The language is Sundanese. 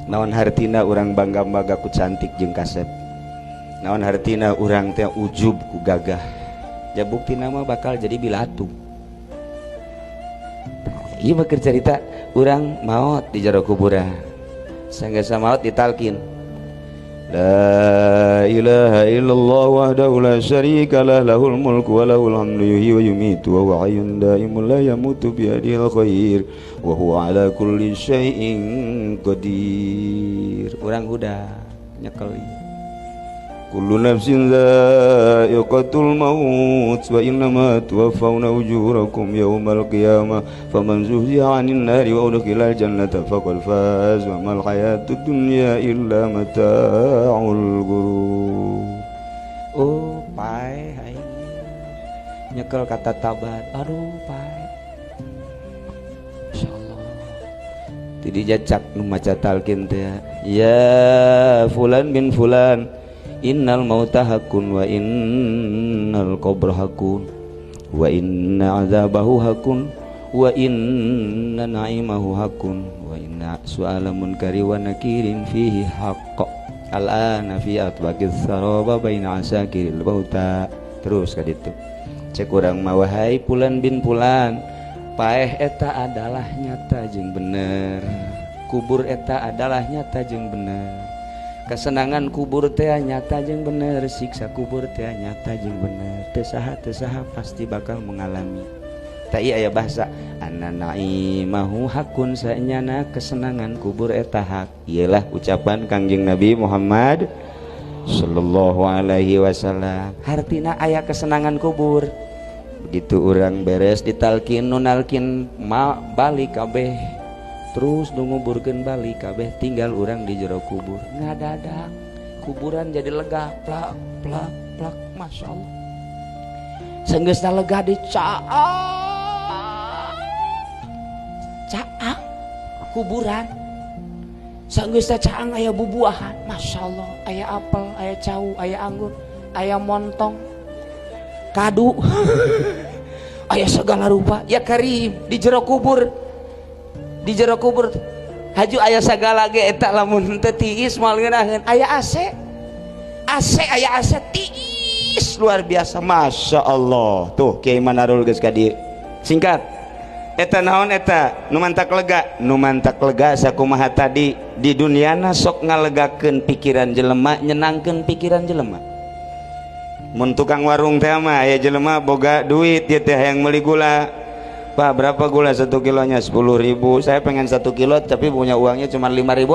Naon hartina urang bangga-bangga ku cantik jeung kasep. Naon hartina urang teh ujub ku gagah. Ya buktina mah bakal jadi bilatu. Ieu mah keur carita urang maot di jero kuburan. Sanggeus maot ditalkin. La ilaha illallah wahdahu la syarika lah lahul mulku wa lahul hamdu yuhyi wa yumiitu wa huwa hayyun daimun la yamutu biyadihil khair wa huwa ala kulli syai'in qadir. Urang udah nyekel. Kullu nafsin dha'iqatul maut wa innama tuwaffawna ujurakum yawmal qiyamah faman zuhziha 'anil nari wa udkhilal jannata faqad faz wa mal hayatud dunya illa mata'ul ghurur. Oh, pae aing nyekel kata tabat. Aduh, pae. Insyaallah. Ti dijacak nu maca talqin teh. Ya fulan bin fulan, innal mauta hakun wa innal qabra hakun wa inna azabahu hakun wa inna na'imahu hakun wa inna su'ala munkari wa nakirin fihi haqq al'ana fi atbaqis saraba baina asakiril bauta. Terus kaditu cek urang mah wahai pulan bin pulan, paeh eta adalah nyata jeung bener, kubur eta adalah nyata jeung bener, kesenangan kubur teh nyata jeung bener, siksa kubur teh nyata jeung bener. Teu saha teu saha pasti bakal mengalami. Tah ieu aya bahasa anna naimahu hakun, saenyana kesenangan kubur eta hak. Ieulah ucapan Kangjeng Nabi Muhammad sallallahu alaihi wasallam. Hartina aya kesenangan kubur. Begitu urang beres ditalkin nu nalkin ma balik kabeh, terus nu nguburkeun balik kabeh, tinggal urang di jero kubur ngadadak kuburan jadi lega, plak plak plak, masya Allah. Sanggeusna lega di caang caang kuburan, sanggeusna caang aya bubuahan, masya Allah, aya apel, aya cau, aya anggur, aya montong, kadu, aya segala rupa. Ya karim di jero kubur, di jero kubur haju aya sagala ge eta lamun teu tiis moal ngeunaheun. Aya AC, AC aya AC tiis luar biasa, masya Allah. Tuh Kiai Manarul geus ka dieu. Singkat eta naon eta nu mantak lega, nu mantak lega sakumaha tadi di duniana sok ngalegakeun pikiran jelema, nyenangkeun pikiran jelema. Mun tukang warung teh mah aya jelema boga duit ieu teh hayang meuli gula. Pak, berapa gula 1 kilonya? 10.000. Saya pengen 1 kilo tapi punya uangnya cuma 5.000.